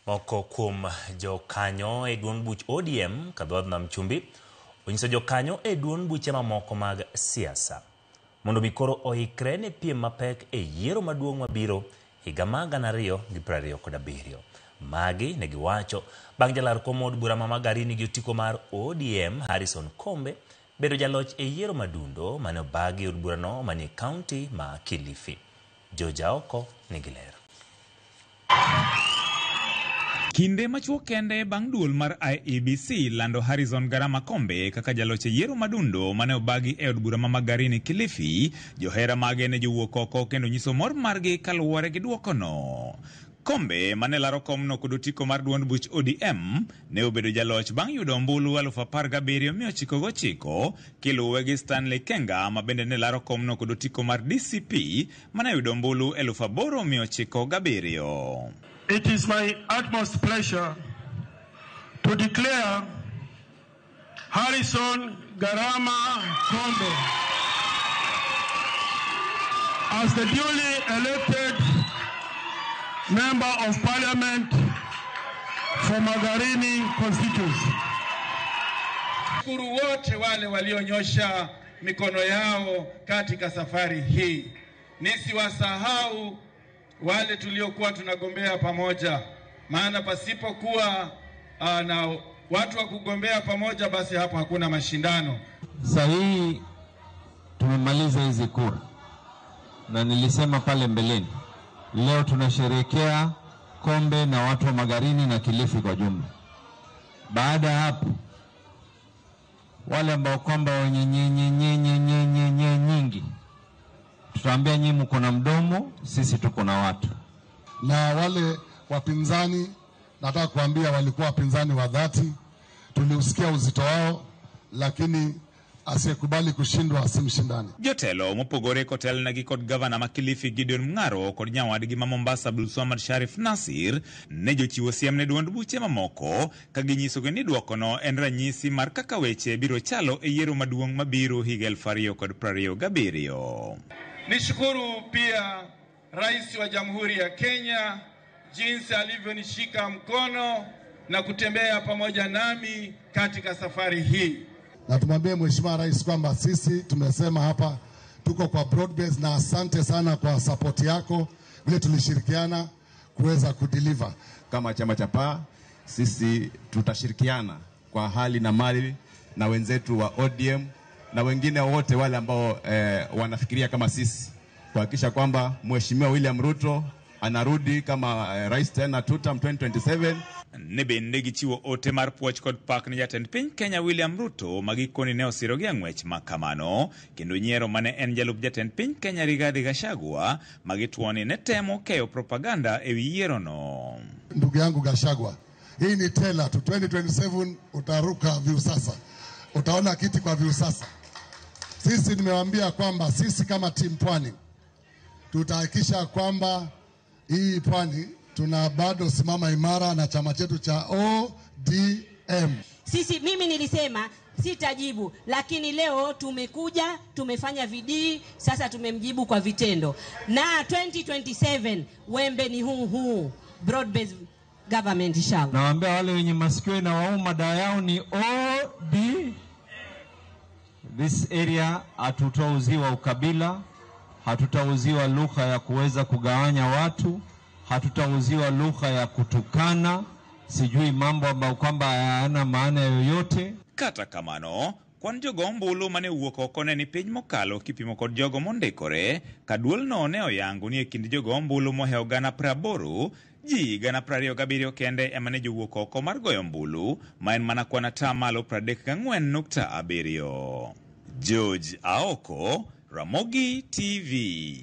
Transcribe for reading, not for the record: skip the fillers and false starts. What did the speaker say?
Moko kuom jokanyo e duond buch ODM kadhodh Nam Chumbi onyiso jokanyo e duond buche mamoko mag siasa mondo mi koro oikre ne piem mapek e yiero maduong' mabiro higa mar 2027. Magi ne giwacho bang' jalar kom od bura ma Magarini gi otiko mar ODM Harrison Kombe bedo jaloch e yiero madundo mane obagi e od burano manie kaunti ma Kilifi. George Aoko nigi ler. Kinde machuok kende bang' duol mar IEBC lando Harrison Garama Kombe kaka jaloch e yiero madundo mane obagi e od bura ma Magarini Kilifi, johera mage ne jowuok oko kendo nyiso mor margi kaluwore gi duokono. Kombe mane laro komno kod otiko mar duond buch ODM ne obedo jaloch bang' yudo ombulu 19,909 kiluwe gi Stanley Kenga ma bende ne laro komno kod otiko mar DCP mane oyudo ombulu 8,907. It is my utmost pleasure to declare Harrison Garama Kombe as the duly elected Member of Parliament for Magarini constituency. Shukuru wote wale walionyosha mikono yao katika safari hii. Nisiwasahau wale tuliokuwa tunagombea pamoja, maana pasipokuwa na watu wa kugombea pamoja, basi hapo hakuna mashindano. Sasa tumemaliza hizi kura, na nilisema pale mbeleni, leo tunasherehekea Kombe na watu wa Magarini na Kilifi kwa jumla. Baada ya hapo, wale ambao kwamba wenye nye nye nye nye nye nye nyingi, tutaambia nyinyi mko na mdomo, sisi tuko na watu. Na wale wapinzani, nataka kuambia walikuwa wapinzani wa dhati, tuliusikia uzito wao, lakini asiyekubali kushindwa si mshindani. Jotelo mopogore kotelnegi kod gavana ma Kilifi Gideon Mung'aro kod nyawadgi ma Mombasa Abdulswamad Sharif Nasir ne jochiwo siem ne duond buche mamoko ka ginyisogi ni duokono en ranyisi mar kaka weche biro chalo e yiero maduong' mabiro higa 2027. Nishukuru pia Rais wa Jamhuri ya Kenya jinsi alivyonishika mkono na kutembea pamoja nami katika safari hii. Na tumwambie Mheshimiwa Rais kwamba sisi tumesema hapa tuko kwa broad base, na asante sana kwa support yako vile tulishirikiana kuweza kudeliver. Kama chama cha PAA sisi tutashirikiana kwa hali na mali na wenzetu wa ODM na wengine wote wale ambao wanafikiria kama sisi kuhakikisha kwamba Mheshimiwa William Ruto anarudi kama rais tena tutam 2027. Ne bende gichiwo ote mar puoch kod pak ne jatend piny Kenya William Ruto ma gikoni ne osiro gi e ng'wech ma kamano, kendo nyiero mane en jalup jatend piny Kenya Rigathi Gachagua ma gituoni ne temo keyo propaganda e wi yierono. Ndugu yangu Gachagua, hii ni trailer tu, 2027 utaruka Viusasa, utaona kiti kwa Viusasa. Sisi nimewaambia kwamba sisi kama timu Pwani tutahakikisha kwamba hii Pwani tuna bado simama imara na chama chetu cha ODM. Sisi, mimi nilisema sitajibu, lakini leo tumekuja, tumefanya bidii, sasa tumemjibu kwa vitendo. Na 2027 wembe ni huu huu, broad based government inshallah. Nawaambia wale wenye masikio na wauma dawa yao ni OD. This area hatutauziwa ukabila, hatutauziwa lugha ya kuweza kugawanya watu, hatutauziwa lugha ya kutukana, sijui mambo ambayo kwamba hayana maana yoyote. Kata kamano, kwan jogo ombulu mane owuok oko ne ni piny mokalo kipimo kod jogo mondikore, ka duolno ne oyango ni e kind jogo ombulu mohewo 80,000, ji 27,000 kende ema ne jowuok oko mar goyo ombulu, ma en mana kwan 34.7%. George Aoko, Ramogi TV.